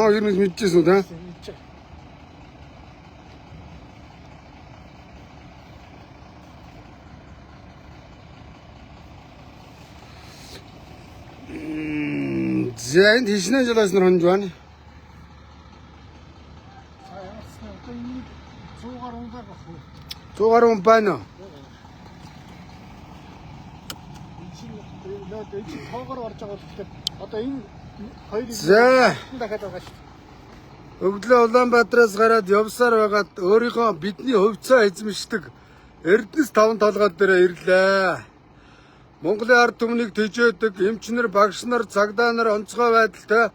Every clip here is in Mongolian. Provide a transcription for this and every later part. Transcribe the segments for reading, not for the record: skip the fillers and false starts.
Намайг ер нь мэдчихсэн үү та? Мэдчихэ. За энд хишнэ жолооч нар хонж байна. За ямар ч юм одоо энийг 100 гаруй унгаар байх уу? 100 гаруй хүн байна уу? Энэ чинь энэ чинь тоогоор орж байгаа болохоор одоо энэ хоёрыг За дахиад байгаа шүү дээ. өглөө Улаанбаатараас гараад явсаар байгаад өөрийнхөө бидний хувьцаа эзэмшдэг Эрдэнэс таван толгой дээр ирлээ. Монголын ард түмнийг тэжээдэг эмчнэр, багш нар, цагдаа нар онцгой байдалтай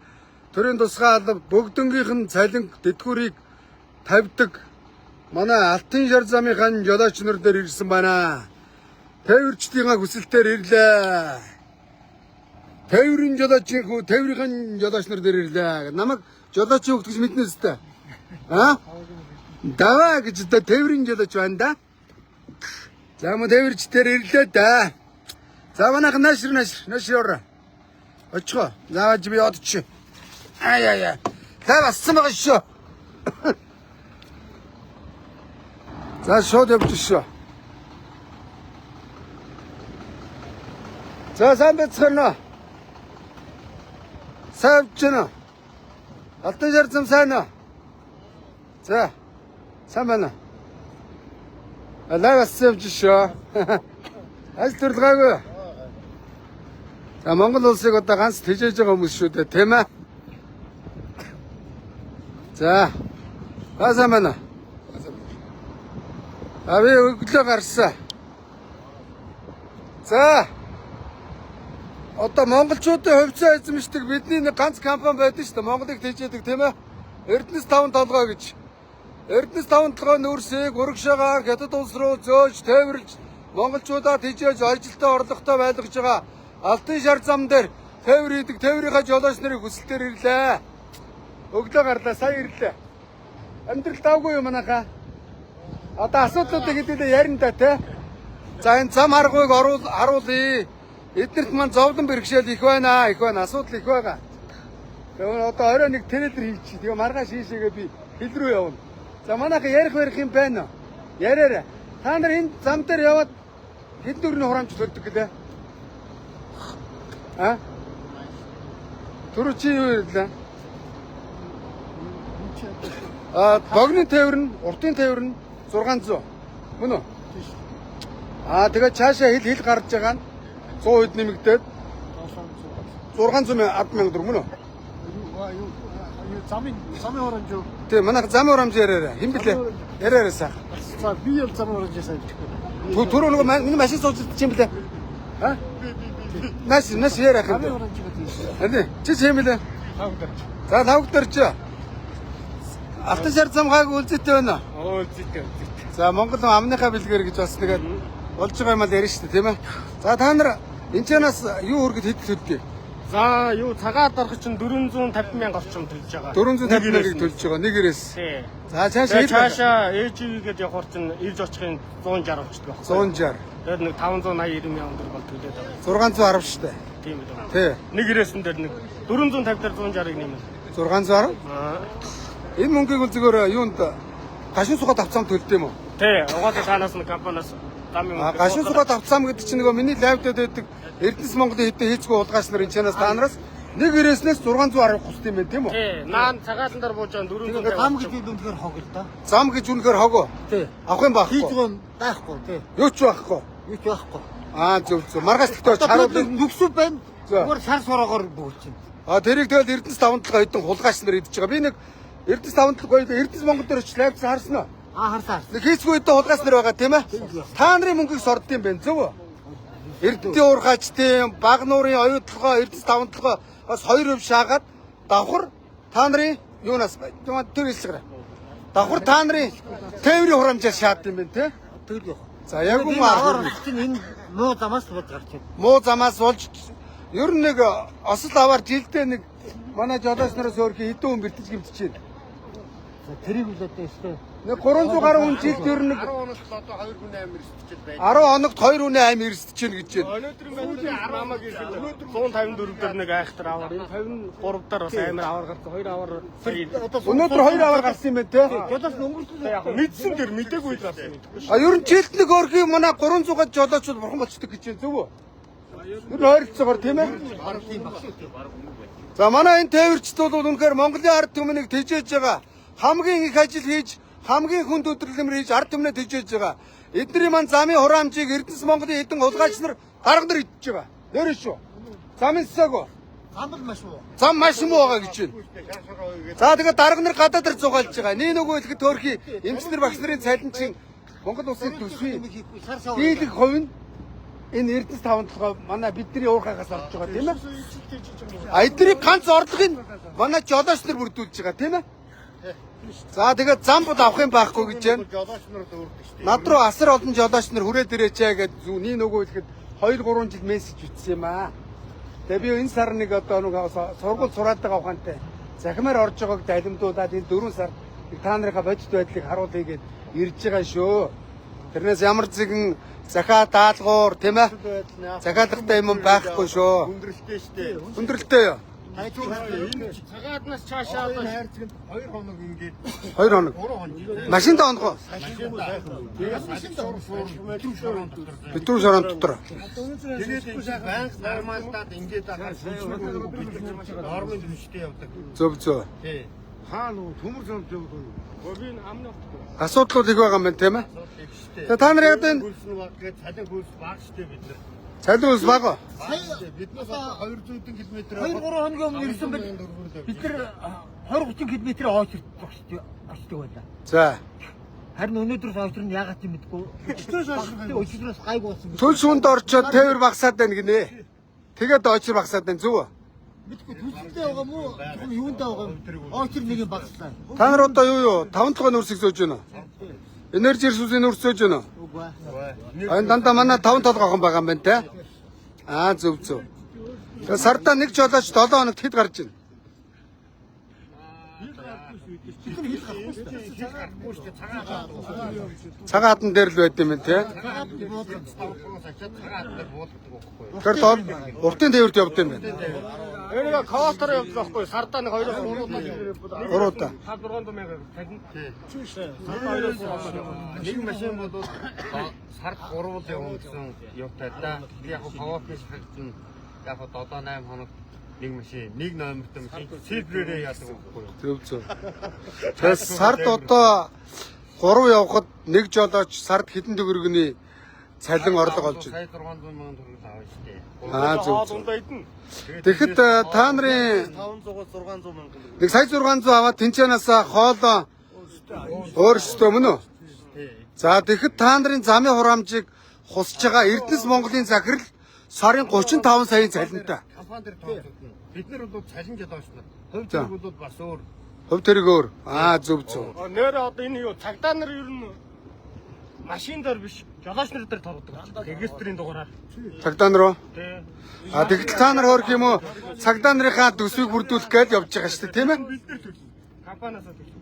төрийн тусгай алба бүгднгийнх нь цалин тэтгэврийг тавьдаг манай Алтан шар замынхаа жолооч нар дээр ирсэн байна. Тээвэрчдийнхаа хүсэлтээр ирлээ. Тээврийн жолоочийн хүү, тээврийн жолооч нар дээр ирлээ. Намайг жолоочийн хөвгт гэж мэднэ үстэй. Аа? Даваа гэж одоо тээврийн жолооч байна да. За мөн тээвэрч дээр ирлээ да. За манайх наашир наашир наашир ороо. Очихоо. Заавал би одчих. Ай ай ай. Та бассан байгаа шүү. За шууд явж шүү. За сайн байцгаана уу? Сайн явж байна уу? Алтан шар зам сайн уу? За сайн байна уу? Алаа бас явж шүү. Аль төрлөгөөгүй. За Монгол улсыг одоо ганц тэжээж байгаа хүмүүс шүү дээ, тийм ээ? За. За сайн байна уу? А би өглөө гарсан. За. Одоо монголчуудын хувьцаа эзэмшдэг бидний нэг ганц компани байдаг шүү дээ. Монголыг тэжээдэг, тийм ээ? Эрдэнэс таван толгой гэж. Эрдэнэс таван толгой нүүрсийг урагшаагаа хятад улс руу зөөж, тээвэрлж монголчуудаа тэжээж ажилтаа орлоготой байлгаж байгаа Алтан шар зам дээр тээвэр хийдэг тээврийнхаа жолооч нарыг хүсэлтээр ирлээ. Өглөө гарлаа, сая ирлээ. Амьдрал давгүй юм манайхаа. Одоо асуудлуудыг хэдүүлээ ярина да тий. За энэ зам харгуйг оруул харуулъя. Эднэрт маань зовлон бэрхшээл их байна, их байна, асуудал их байгаа. Тэгээ одоо орой нэг трейлер хийчих. Тэгээ маргааш хийшээгээ би хил рүү явна. За манайха ярих барих юм байна уу? Яриарай. Та нар энэ зам дээр яваад хэд дөрвний хураамж төлдөг гэлээ? А? Түрүү чи юу ярьлаа? Энэ чинь одоо А богино тээвэр нь, уртын тээвэр нь 600. Мөн үү? тийм шүү. Аа тэгээ цаашаа хил хил гарч байгаа нь 100% нэмэгдээд 700. 600 мянга төгрөг мөн үү? Юу юу замын замын хурамж юу? Тийм манайх зам урамж яриарай. Хэн блэ? Яриарай сайхан. За би бол замын хурамж сайн мэдэхгүй. Түрүү нөгөө миний машин сууж чинь блэ? Аа? Нас нас яриах юм. Замын хурамж гэдэг юм. Ани чи чи юм блэ? Тав дээр. За тавгдэрч. Алтан шар зам хааг үлзээтэй байна. Оо зүйтэй зүйтэй. За Монгол амныхаа бэлгээр гэж бас нэгээд болж байгаа юм ал ярина шүү дээ, тийм ээ. За та нар энэ чанаас юу хөргөд хэд төлдөг? За юу цагаад орох чинь 450 мянга орчим төлж байгаа. 450 мянгаыг төлж байгаа нэг ирэс. Тий. За цаашаа Тэгээ цаашаа ээжигээд явахар чинь ирж очихын 160 орчдөг байхгүй. 160. Тэгээд нэг 580 90 мянга төгрөг бол төлөөд байгаа. 610 шүү дээ. Тийм үү. Тий. Нэг ирээсэн дээр нэг 450 дээр 160-ыг нэмнэ. 610. Аа. Энэ мөнгийг бол зүгээр юунд гашин сугаад авцаам төлд юм уу? Тий, угаасаа танаас нь компаниас замын А гашин сугаад авцаам гэдэг чинь нөгөө миний лайв дээр байдаг Эрдэнэс Монголын хэдэн хийцгүй улгаач нар энэ чанаас та нараас нэг ирээснээс 610 гусд юм байна тийм үү? Тий, наан цагаалан дээр бууж байгаа 450. Зам гэдэг үнэхээр хог л да. Зам гэж үнэхээр хогоо. Тий. Авах юм байхгүй. Хийж байгаа байхгүй тий. Юу ч байхгүй. Юу ч байхгүй. Аа зөв зөв. Маргааш тэгтээ Одоо чаруул. бид нүксүү байна. За. Зүгээр шар суроогоор бөгөөч. А тэрийг тэгэл Эрдэнэс таван толгой хэдэн хулгайч нар идэж байгаа. Би нэг Эрдэнэс таван толгой Эрдэнэс Монгол дээр очиж лайвч харсан уу? Аа харсан харсан. Нэг хийцгүй хэдэн хулгайч нар байгаа тийм ээ? Та нарын мөнгийг сорд юм байна зөв үү? Эрдэнтийн уурхайчдын баг нуурын оюутлогоо Эрдэнэс таван толгой бас 2% шаагаад давхар та нарын юунаас тэр хэлсгэрэ. Давхар та нарын тээврийн хурамжаар шаад юм байна тий? Тэгэл явах. За яг юм аваар аа. чинь энэ муу замаас бод гарч байна. Муу замаас болж ер нь нэг осол аваар жилдээ нэг манай жолооч нараас өөр хэдэн хүн бэртэж гимтэж байна. За тэрийг үл одоо өстой Нэг 300 гаруй хүн жилд ер нь 10 хоногт одоо 2 хүний амь эрсдэж байж. 10 хоногт 2 хүний амь эрсдэж чинь гэж байна. Өнөөдрийн байдлаар намайг ихэд 154 дээр нэг айхтар аваар, энэ 53 дээр бас амар аваар гарсан. Хоёр аваар сая. Өнөөдөр 2 аваар гарсан юм байна те. Жолооч нь өнгөрсөн яг мэдсэн дээр мдээгүй л гарсан мэдэхгүй. А ер нь жилд нэг өрхийн манай 300 гад жолоочууд бурхан болчдөг гэж байна зөв үү? Ер нь ойролцоогоор тийм ээ. За манай энэ тээвэрчд бол үнэхээр Монголын ард түмнийг тэжээж байгаа. Хамгийн их ажил хийж, хамгийн хүнд өдөрлөмөр хийж ард түмнээ тэжээж байгаа. Эдний маань замын хураамжийг Эрдэнэс Монголын хэдэн хулгайч нар дарга нар идчихэж байгаа. Нэрэн шүү. Замын сэсээгөө. Зам л маш муу. Зам маш муу байгаа гэж байна. За тэгээд дарга нар гадаад нар зугаалж байгаа. Нэг нөгөө хэлэхэд төөрхий эмчнэр багш нарын цалин чинь Монгол улсын төсвийн дийлэх хувь нь энэ Эрдэнэс таван толгой манай бидний уурхаагаас орж байгаа тийм ээ. А эдний ганц орлогыг манай жолооч нар бүрдүүлж байгаа тийм ээ. За тэгээд зам бол авах юм байхгүй гэж байна. Жолооч нар дүүрдэг шүү дээ. Над руу асар олон жолооч нар хүрээд ирээч гээд зүүний нөгөө хэлэхэд 2 3 жил мессеж бичсэн юм аа. Тэгээ би энэ сар нэг одоо нэг сургууль сураад байгаа ухаантай захимаар орж байгааг далимдуулаад энэ 4 сар та нарынхаа бодит байдлыг харуулъя гэд ирж байгаа шүү. Тэрнээс ямар зэгэн захиа даалгавар тийм ээ захиалгатай юм байхгүй шүү. Хүндрэлтэй шүү дээ. Хүндрэлтэй юу? Энэ Цагаатнаас цаашаа энэ хайрцагт 2 хоног ингээд 2 хоног. 3 хоног. Машинда онгоо. Тэгээд машин шуурын дотор. Битрүү шорон дотор. Тэгээд энэ банк нормалдаад ингээд ахаар нормын түвштэй явдаг. Зөв зөв. Тий. Хаа нөгөө төмөр зам зөв. Би энэ амны утгагүй. Асуудлууд их байгаа юм байна тийм ээ. Асуудал Тэгээ та нар яг энэ хөлс нь баг гэж цалин хөлс баг штэ бид нар. цалин ус баг. Баг штэ. Биднээс одоо 200 км 2 3 хоногийн өмнө ирсэн бид бид нар 20 30 км хойч очдог байлаа. За. Харин өнөөдрөөс хойч нь яагаад ч юм мэдгүй. Өчигдрөөс гайг болсон. Цөл шүнд орчоод тээвэр багасаад байна гинэ. Тэгээд очир багасаад байна зөв үү? Мэдгүй төсөлтэй байгаа мó? Зөвхөн юундаа байгаа юм? Очир нэг юм багслаа. Та нар одоо юу юу? Таван толгой нүрсийг зөөж байна уу? Энержи ресурсын нүрс зөөж байна уу? Үгүй. Энэ дандаа манай таван толгой охин байгаа юм байна те. Аа зөв зөв. Тэгээ сардаа нэг жолооч 7 хоногт хэд гарч байна? Цагаан хадан дээр л байд юм байна те. Тэгэхээр доор уртын тээвэрт явд юм байна. Энийг коотор явдаг байхгүй сардаа нэг 2-3 удаа. Гурван удаа. 5 600 мянга танина. Сардаа 2-3 удаа. Нэг машин бол сард 3 л явна гэсэн юутай да. Яг хаваатны шахагдсан яг 7 8 хоногт нэг машин, нэг номертой машин цифрээрээ яадаг байхгүй юу? Зөв зөв. Тэгэхээр сард одоо 3 явхад нэг жолооч сард хэдэн төгрөгний цалин орлого олж байна. Сая 600 мянган төгрөг авна шүү дээ. Аа зөв Хоол зөв. ундаа идэнэ. Тэгэхэд та нарын 500-аас 600 мянган нэг сая 600 аваад тэнцэнасаа хоолоо өөрсдөө мөн үү? За тэгэхэд та нарын замын хураамжийг хусж байгаа Эрдэнэс Монголын захирал сарын 35 саяын цалинтай. Компани дээр тооцогдно. Бид нар бол цалин жолооч нар. Хувь За. тэрэг бол бас өөр. Хувь тэрэг өөр. Аа зөв зөв. Нэрээ одоо энэ юу цагдаа нар ер нь машин дээр биш жолооч нар дээр торгодог. Регистрийн дугаараар. Цагдаа нар уу? Тэ. А тэгэхдээ та нар хөөрх юм уу? Цагдаа нарынхаа төсвийг бүрдүүлэх гээд явж байгаа шүү дээ, тийм ээ? Компаниасаа төлөв.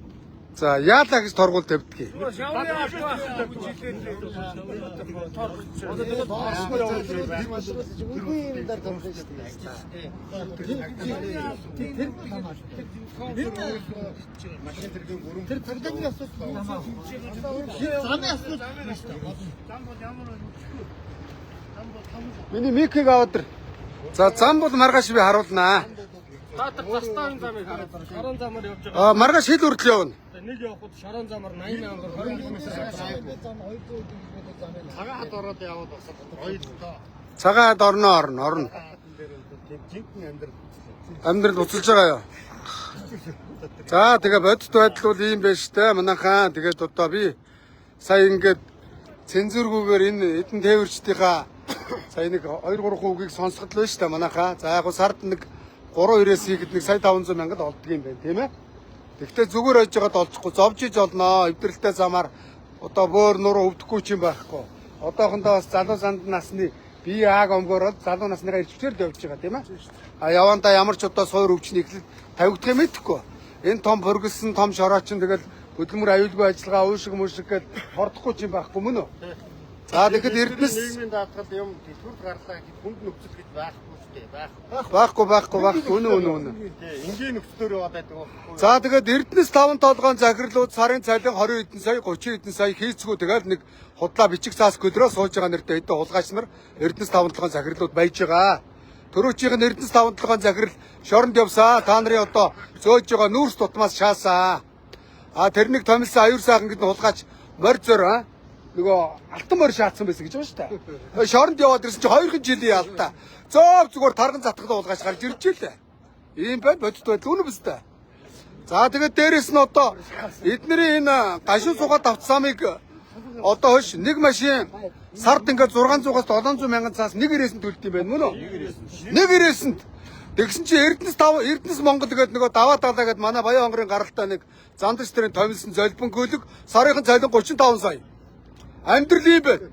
За яалаа гэж торгуул тавьдгийг. Үгүй юм дээр торгох шүү дээ. Тэр цагдаагийн асуудал хамаагүй. Замын асуудал биш үү? Миний микийг аваад ир. За зам бол маргааш би харуулнаа. Та нар заставын замыг хараад шорон замаар явж байгаа. А маргааш хэл хүртэл явна. Нэг явхад шорон замаар 80 мянгаар 20 км Цагаан хад ороод яваад бас гоё л доо. Цагаан хад орно орно орно. Тийм жинхэнэ амьдрал. Амьдрал буцалж байгаа юу? За тэгээ бодит байдал бол ийм байж тээ манайхаа. Тэгээд одоо би сая ингээд цензургүйгээр энэ эдэн тээвэрчдийнхаа сая нэг 2 3 үгийг сонсоход л байна шүү дээ манайхаа. За яг гоо сард нэг 3 9-ээс хийхэд нэг сая 500 мянгад олддог юм байна тийм ээ. Тэгвэл зүгээр ойж байгаад олчихгүй зовж иж олноо. Эвдрэлтэй замаар одоо бөөр нуруу өвдөхгүй ч юм байхгүй. Одоохондоо бас залуу санд насны бие ааг омгоороод залуу насныхаа ирчвчээр л явж байгаа тийм ээ. А явандаа ямар ч одоо суур өвчний эхлэл тавигдах юм мэдэхгүй. Энэ том пөргөлсөн том шороо чинь тэгэл Хөдөлмөр аюулгүй ажиллагаа уушиг мушиг гээд хордохгүй ч юм байхгүй мөн үү? За тэгэхэд Эрдэнэс нийгмийн даатгал юм дэлгүрд гарлаа гэхэд хүнд нөхцөл гэж байхгүй шүү дээ. Байхгүй. байхгүй байхгүй байхгүй үнэ үнэ үнэ. Тий, энгийн нөхцлөөр яваад байдаг байхгүй. За тэгээд Эрдэнэс таван толгоон захирлууд сарын цалин 20 хэдэн сая 30 хэдэн сая хийцгүү тэгэл нэг худлаа бичиг цаас гөлрөө сууж байгаа нэртэй хэдэн хулгайч нар Эрдэнэс таван толгоон захирлууд байж байгаа. Төрөөчийнх нь Эрдэнэс таван толгоон захирал шоронд явсаа. Та нарын одоо зөөж байгаа нүүрс тутмаас шаасаа. А тэрнийг томилсон аюур сайхан гэдэг нь хулгайч морь зөр а нөгөө алтан морь шаацсан байсан гэж байна шүү дээ. Шоронд яваад ирсэн чи 2 жилийн ялтаа. Зөөв зүгээр тарган затгалаа хулгайч гарч ирж илээ. Ийм байна бодит байдал үнэн биз дээ. За тэгээд дээрэс нь одоо эднэрийн энэ гашуун суугаад авцсамыг одоо хойш нэг машин сард ингээд 600-аас 700 мянган цаас нэг ирээсэнд төлд юм байна мөн үү? Нэг ирээсэнд. Тэгсэн чи Эрдэнэс тав Эрдэнэс Монгол гэдэг нөгөө даваа талаа гэдэг манай Баян хонгорын гаралтай нэг зандаж тэрийн томилсон золбон гөлөг сарын цалин 35 сая. Амьдрал юм байна.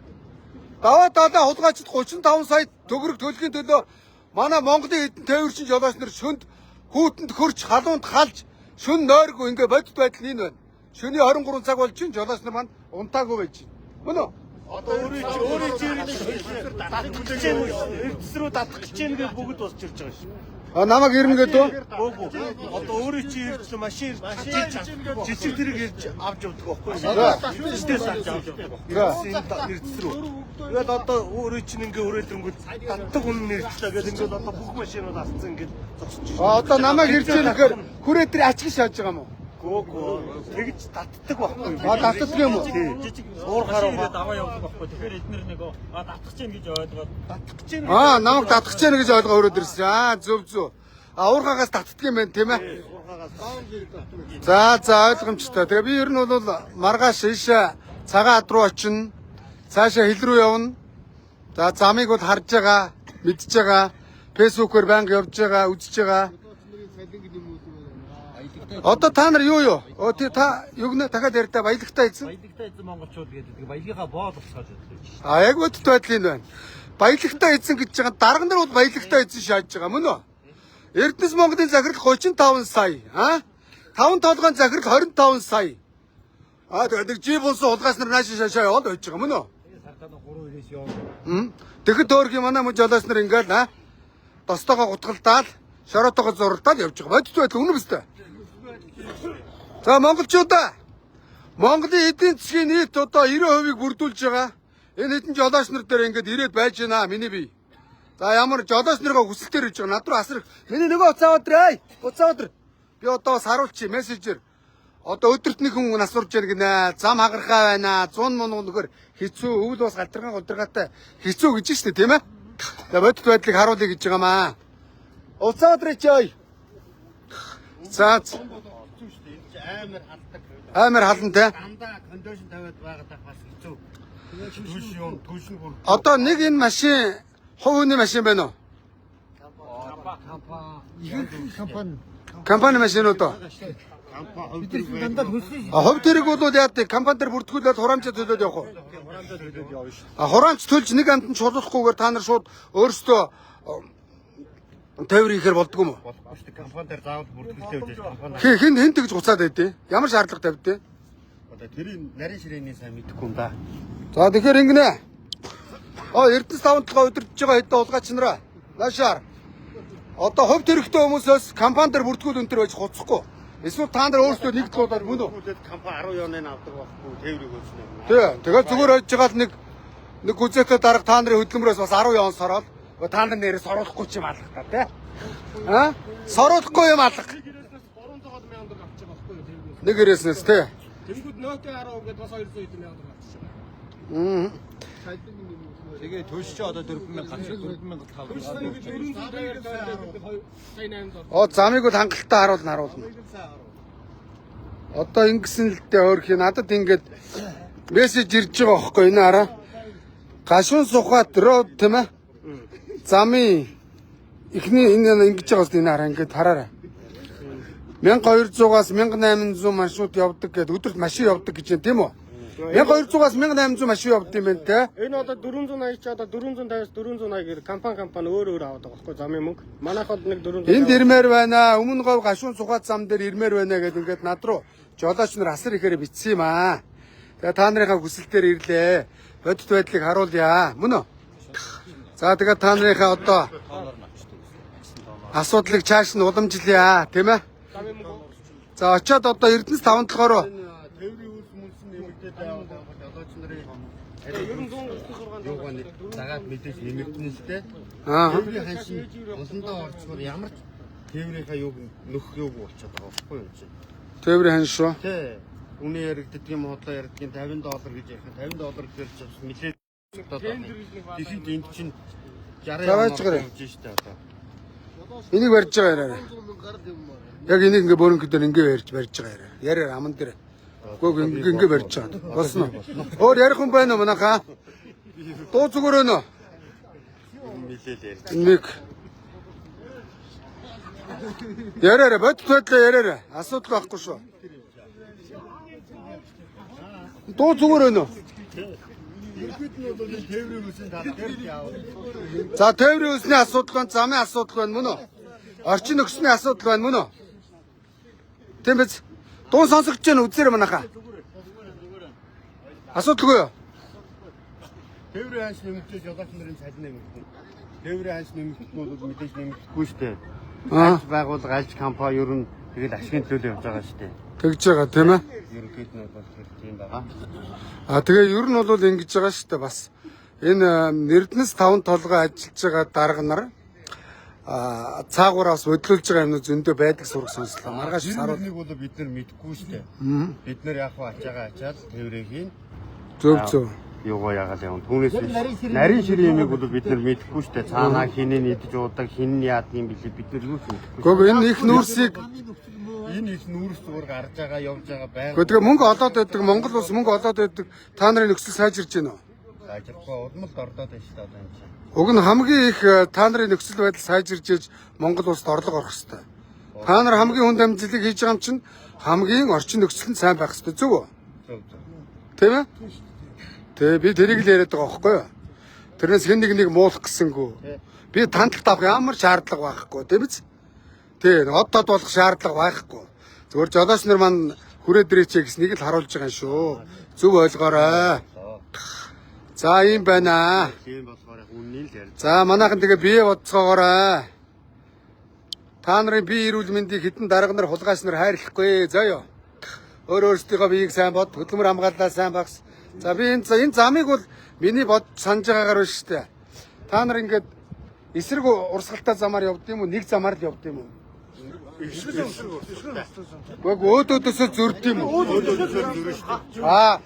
Даваа талаа хулгайчид 35 сая төгрөг төлөхийн төлөө манай Монголын эдэн тээвэрчин жолооч нар шөнд хүүтэнд хөрч халуунд халж шөн нойргүй ингээ бодит байдал энэ байна. Шөний 23 цаг болж чинь жолооч нар маань унтаагүй байж байна. Мөн үү? Одоо өөрөө чи татах гэж байна. Эрдэс рүү татах гэж байна гэж бүгд босч ирж байгаа шүү. А намайг ирнэ гэдэг үү? Үгүй. Одоо өөрөө чи ирж машин ирж жижиг тэрэг ирж авч явдаг байхгүй юу? Жижигээс авч явдаг байхгүй юу? Эрдэс рүү. Тэгээд одоо өөрөө чинь ингээ өрөөдрөнгүүд татдаг хүн нь ирчлээ гэдэг ингээд одоо бүх машинууд алдсан ингээд зогсож А одоо намайг ирж байгаа гэхээр хүрээ дээр ачиг шааж байгаа юм уу? Гөө тэгж татдаг байхгүй юу? А татдаг юм уу? Жижиг уурхаар даваа явдаг байхгүй. Тэгэхээр эднэр нэг татах чинь гэж ойлгоод татах гэж байна. Аа намайг татах гэж байна гэж ойлгоо өрөөд ирсэн. Аа зөв зөв. А уурхаагаас татдаг юм байна тийм ээ? За за ойлгомжтой. Тэгээ би ер нь бол маргааш ийшээ цагаан ад руу очино. Цаашаа хил рүү явна. За замыг бол харж байгаа, мэдж байгаа. Фэйсбүүкээр байнга явж байгаа, үзэж байгаа. Одоо та нар юу юу? Оо тий та юу гэнэ дахиад ярьдаа баялагтай эзэн. баялагтай эзэн монголчууд гэдэг баялгийнхаа боол босгож байдаг. А яг бодит байдал энэ байна. Баялагтай эзэн гэж байгаа дарга нар бол баялагтай эзэн шааж байгаа мөн үү? Эрдэнэс Монголын захирал 35 сая, а? Таван толгойн захирал 25 сая. А тэгээд нэг жип унсан хулгайч нар нааш шашаа яваад байж байгаа мөн үү? Сартаа 3 9 явна. Хм. Тэгэхэд төөрхийн манай мөн жолооч нар ингээл а тостойгоо гутгалдаал, шороотойгоо зурлаад явж байгаа. Бодит байдал үнэн биз дээ. За монголчуудаа Монголын эдийн засгийн нийт одоо 90%-ийг бүрдүүлж байгаа. Энэ хэдэн жолооч нар дээр ингээд ирээд байж байна миний бие. За ямар жолооч наргаа хүсэлтээр ирж байгаа. Над руу асар их. Миний нөгөө уцаа өдрөө ай. Уцаа өдөр. Би одоо бас харуулчих мессежээр. Одоо өдөрт нэг хүн асуурж яаг гинэ. Зам хагархаа байна. 100 мун нөхөр хэцүү өвөл бас галдраган гулдрагаатай хэцүү гэж штэ тийм ээ. За бодит байдлыг харуулъя гэж байгаа маа. Уцаа өдрөө чи ой. За Хэцүү шүү дээ. Энэ чи амар халдаг. амар халан те. Дандаа кондишн тавиад байгаад бас хэцүү. Түлш юм, түлш нь бүр Одоо нэг энэ машин хувь хүний машин байна уу? Ихэнх компани Компани машинууд уу? бид нар дандаа хөлсөн А хувь тэрэг бол яадаг? Компани дээр бүртгүүлээд хураамжаа төлөөд явах уу? Хураамжаа төлөөд явна шүү. А хураамж төлж нэг амтнд чулуулахгүйгээр та нар шууд өөрсдөө тойр хийхээр болдгоо юм уу? болохгүй шүү дээ. Компани дээр заавал бүртгэлтэй байж компани. Хин хин хэн тэгж буцаад байдیں۔ Ямар шаардлага тавьдээ? Одоо тэрийн нарийн ширээний сайн мэдэхгүй юм да. За тэгэхээр ингэнэ. Оо Эрдэнэс таван толгой удирдах байгаа хэдэн хулгайч нараа. Наашаар. Одоо хувь тэрэгтэй хүмүүсээс компани дээр бүртгүүл өнтер байж хуцахгүй. Эсвэл та нар өөрсдөө нэг туулаад мөн үү? Бүртгүүлээд компани 10 ёныг авдаг байхгүй тээврийг өснө. Тий. Тэгээд зүгээр хойж байгаа л нэг нэг гүзээтэй дарга та нарын хөдөлмөрөөс бас 10 ёон сороод та нар нэрээ соруулахгүй ч юм алга та тий. Аа? Соруулахгүй юм алга. Нэг ирээснээс 300 мянган төгрөг авч байгаа байхгүй юу тэргүүс. Нэг ирээснээс тий. Тэнгүүд нөөтэй 10 гэдээ бас 200 хэдэн мянган төгрөг авчиж байгаа. Мм. Тэгээ төлш чи одоо 4000 гарч 4500. 452 сая 800. Оо замыг бол хангалттай харуулна харуулна. Одоо ингэсэн л дээ өөрхий надад ингээд мессеж ирж байгаа аахгүй энэ хараа. Гашуун сухат род тийм ээ. Замын эхний энэ ингэж байгаа юм энэ хараа ингээд хараарай. 1200-аас 1800 маршрут явдаг гэдээ өдөрт машин явдаг гэж байна тийм үү? 1200-аас 1800 машин явд юм байна те. Энэ одоо 480 чи одоо 450-аас 480 гэр компани өөр өөр аваад байгаа байхгүй замын мөнгө. Манайх бол нэг 400. Энд ирмээр байна. Өмнө говь гашуун сухаат зам дээр ирмээр байна гэдээ ингээд над руу жолооч нар асар ихээр бичсэн юм аа. Тэгээ та нарынхаа хүсэлтээр ирлээ. Бодит байдлыг харуулъя. Мөн үү? За тэгээ та нарынхаа одоо асуудлыг чааш нь уламжлая, тийм ээ? За очиод одоо Эрдэнэс таван талаар Тээврийн үйлс мүлс нэмэгдээд байгаа жолооч нарын Юугаа нэг дагаад мэдээж нэмэгдэнэ л дээ. Аа. Тээврийн ханшин уландаа орчмоор ямар ч тээврийнхаа юуг нөх юуг болчиход байгаа байхгүй юу чинь. Тээврийн ханш шүү. Тэ. Үнэ яригддаг юм хотлоо яригддаг юм 50 доллар гэж ярих. 50 доллар гэхээр ч бас нэлээд Тэгэхэд энд чинь 60 За, байж гараа. явж штэ одоо. Энийг барьж байгаа яриарай. Яг энийг ингээ бөөрөнхөдөр ингээ барьж барьж байгаа яриарай. Яриар аман дээр. Үгүй ингээ ингээ барьж байгаа. Болсон уу? Өөр ярих хүн байна уу манайхаа? Дуу зүгээр өнөө. Нэлээд ярьж. Нэг. Яриарай бодит байдлаа яриарай. Асуудал байхгүй шүү. Дуу зүгээр өнөө. Ерхэд нь бол энэ тээврийн үйлсийн тал дээр л яваа. За тээврийн өсний асуудал байна, замын асуудал байна мөн үү? Орчин нөхцөлийн асуудал байна мөн үү? Тийм биз? Дуун сонсогдож байна үзээрэй манайхаа. Асуудалгүй юу? Тээврийн ханш нэмэгдээд жолооч нарын цалин нэмэгдэнэ. Тээврийн ханш нэмэгдэх нь бол мэдээж нэмэгдэхгүй штэ. Аа. Альж байгууллага, альж компани ер нь тэгэл ашигын төлөө явж байгаа штэ. Тэгж байгаа тийм ээ. Ерөнхийд нь бол тэр тийм байгаа. А тэгээ ер нь бол ингэж байгаа шүү дээ бас. Энэ Эрдэнэс таван толгой ажиллаж байгаа дарга нар а цаагуураас бодлуулж байгаа юмнууд зөндөө байдаг сураг сонслоо. Маргааш саруул Саруул бол бид нар мэдэхгүй штэ. Бид нар яг хаа ачаага ачаал тээврээ хийн. зөв зөв. Юугаа ягаал явна. Түүнээс биш. Нарийн ширийн юмыг бол бид нар мэдэхгүй штэ. Цаанаа хинээ идэж уудаг, хин нь яадаг юм билээ бид нар юу ч мэдэхгүй. Гэхдээ энэ их нүүрсийг Энэ их нүүрс зүгээр гарч байгаа, явж байгаа байг. Гэхдээ тэгээ мөнгө олоод байдаг Монгол улс мөнгө олоод байдаг та нарын нөхцөл сайжирч байна уу? Сайжрахгүй удам л ордоод байна штэ одоо энэ чинь. Уг нь хамгийн их та нарын нөхцөл байдал сайжирч ээж Монгол улсад орлого орох ёстой. Та нар хамгийн хүнд амжилтыг хийж байгаа юм чинь хамгийн орчин нөхцөл нь сайн байх ёстой зөв үү? Зөв зөв. Тийм ээ? Тэ би тэрийг л яриад байгаа байхгүй юу? Тэрнээс хэн нэг нэг муулах гэсэнгүү. Би тандалт авах ямар шаардлага байхгүй тийм биз? Тэ од тод болох шаардлага байхгүй. Зүгээр жолооч нар маань хүрээ дээрээч гэснийг л харуулж байгаа юм шүү. Зөв ойлгоорой. За ийм байна. Тийм болохоор яг үннийг л ярьж. За манайхан тэгээ бие бодцоогоорой. Та нарын бие эрүүл мэндийг хэдэн дарга нар хулгайч нар хайрлахгүй заяа. Өөр өөрсдийнхөө биеийг сайн бод, хөдөлмөр хамгааллаа сайн багс. За би энэ энэ замыг бол миний бод санаж байгаагаар биш шүү дээ. Та нар ингээд эсрэг урсгалтай замаар явд юм уу? Нэг замаар л явд юм уу? Үгүй өөдөөдөөсөө зөрд юм уу? Аа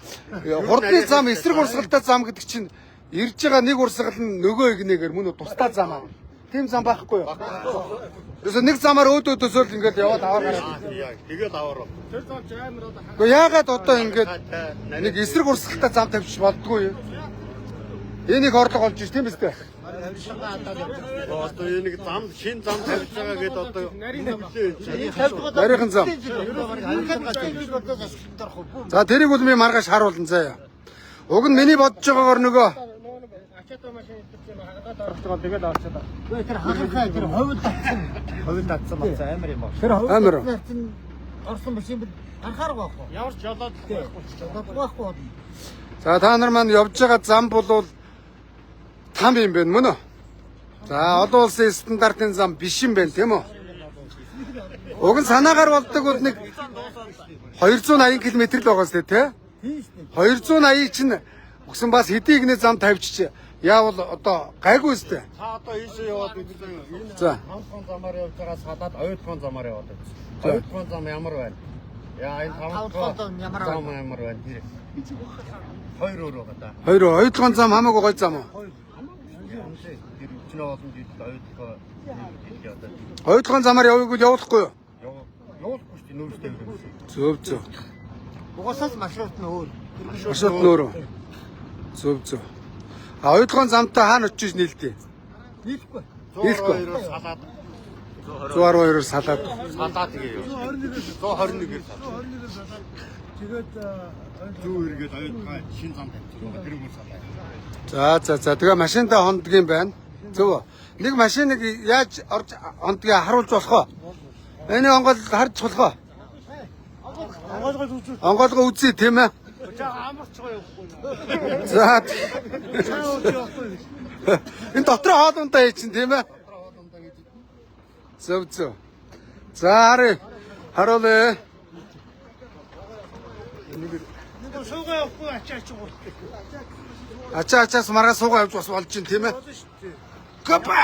хурдны зам эсрэг урсгалтай зам гэдэг чинь ирж байгаа нэг урсгал нь нөгөө игнэгээр мөн үү тусдаа зам аа. Тийм зам байхгүй юу? Ерөөсөө нэг замаар өөдөөдөөсөө л ингээд яваад аваар гараад. Яг тэгээд аваар. Тэр зам ч амар одоо Гэхдээ яагаад одоо ингээд нэг эсрэг урсгалтай зам тавьчих болдгоо юм? Энэ их орлого олж ш тийм биз дээ? Одоо энэ нэг зам шин зам тавьж байгаа гэдээ одоо нарийн зам. Нарийнхан зам. За тэрийг бол би маргааш харуулна заяа. Уг нь миний бодож байгаагаар нөгөө Ачаатай машин идэх юм хагаад орох байгаа тэгээд орчиход. Тэр хахархай тэр ховд татсан. Хувь татсан болсон амар юм байна. Тэр ховд Амар. татсан орсон машин бид гарахаар байхгүй. Ямар ч жолоод байхгүй. Байхгүй болно. За та нар маань явж байгаа зам бол там юм байна мөн үү? За олон улсын стандартын зам биш юм байна тийм үү? Уг нь санаагаар болдог бол нэг 280 км л байгаа сте тий? 280 чинь өгсөн бас хэдий игнэ зам тавьчих. Яавал одоо гайгүй сте. Та одоо ийшээ яваад үзсэн. Энэ За. 5 замаар явж байгаа салаад оюутхан замаар яваад байсан. Оюутхан зам ямар байна? Яа энэ 5 Тавтхан зам ямар зам байна? ямар байна тэр. Хоёр өөр байгаа да. Хоёр оюутлогын зам хамаагүй гой зам уу? Тэр өчнөө олон жил оюутлогоо жил одоо Оюутлогын замаар явыг бол явуулахгүй юу? явуулахгүй шүү дээ нүүрстэй байсан. Зөв зөв. Угаасаас маршрут нь өөр. Маршрут нь өөрөө. Зөв зөв. А оюутлогын замтай хаана очиж нийлдээ? Нийлэхгүй. Нийлэхгүй. 102-оос салаад 112-оор салаад. Салаа тэгээ юу. 121-ээр салаа. 121-ээр салаад тэгээд Зүү эргээд оюутгаа шин зам тавьчих. Тэрүүгээр салаа. За за за тэгээ машиндаа хондгийн байна. Зөв үү? Нэг машиныг яаж орж хондгийг харуулж болох уу? Энэ онгол харж болох уу? онгойлгоод үзүүл. Онгойлгоо үзье тийм ээ. Амарч байгаа явахгүй. За. Энэ дотор хоол ундаа хий чинь тийм ээ. Зөв зөв. За харъя. Харуулъя. Нэг суугаа явахгүй ачаа ачаа гол. Ачаа ачаас маргаа суугаа явж бас болж чинь тийм ээ. Гопа.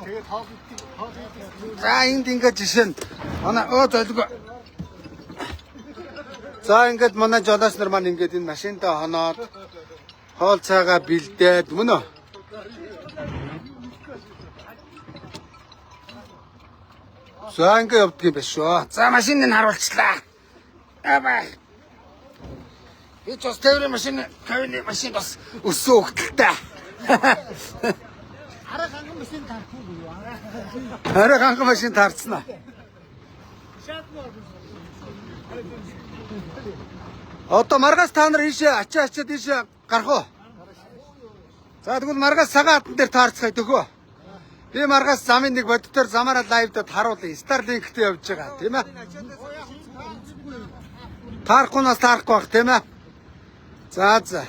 Тэгээд хоол идэх хоол идэх. За энд ингээд жишээ нь манай өө золиго. За ингээд манай жолооч нар маань ингээд энэ машиндаа хоноод хоол цайгаа бэлдээд мөн үү? За ингээд явдаг юм байна шүү. За машиныг нь харуулчлаа. Аба. Би ч бас тээврийн машин, кабины машин бас өссөн хөлтөлтэй. Араа ханган машин таарахгүй юу? Араа. Арай ханган машин таарцсан аа. Одоо маргаас та нар ийшээ ачаа ачаад ийшээ гарах уу? За тэгвэл маргаас цагаан хатан дээр таарцгаая төхөө. Би маргаас замын нэг боддоор замаараа лайвдад харуулъя. Starlink-тэй явж байгаа тийм ээ. Таарахгүй нас таарахгүй бах тийм ээ. За за.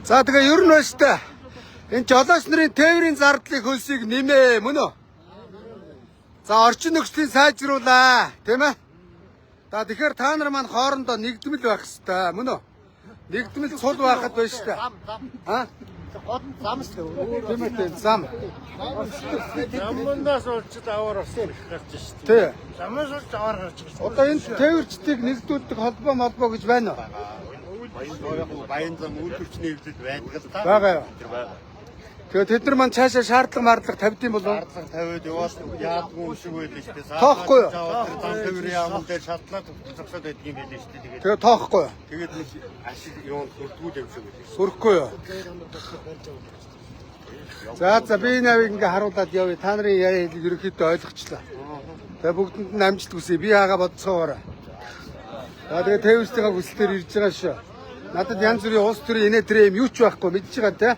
За тэгээ ер нь байна штэ. Энэ жолооч нарын тээврийн зардлыг хөлсийг нэмээ мөн үү? За орчин нөхцөлийн сайжруулаа тийм ээ. За тэгэхээр та нар маань хоорондоо нэгдмэл байх хэвээр мөн үү? Нэгдмэл цул байхад байна штэ. Зам зам. А? Гол нь зам шүү дээ. Тийм ээ тийм зам. Замнаас олж аваар бас их гарч шít. Тий. Замнаас олж аваар гарч шít. Одоо энэ тээвэрчдийг нэгдүүлдэг холбоо молбоо гэж байна уу? Баян зам үйлдвэрчний хэвлэл байдаг л та. Байгаа юу? Тэр байгаа. Тэгээ тэд нар маань цаашаа шаардлага мардлага тавьд юм болов уу? Шаардлага тавиад яваад яадгүй юм шиг байлаа шүү дээ. Тоохгүй юу? Тэр зам тээврийн яамн дээр шалтлаа зогсоод байдаг юм байлаа шүү дээ. Тэгээд Тэгээ тоохгүй юу? тэгээд нэг ашиг юунд хүрдгүү юм шиг байлаа. Хүрхгүй юу? За за би энэ авиг ингээ харуулад явъя. Та нарын яриа хэлийг ерөнхийдөө ойлгочлаа. Тэгээ бүгдэнд нь амжилт хүсье. Би хаага бодцоогоорой. За тэгээ тээвэрчдийнхаа хүсэлтээр ирж байгаа шүү. Надад янз бүрийн улс төрийн инээ тэрэ юм юу ч байхгүй мэдж байгаа те.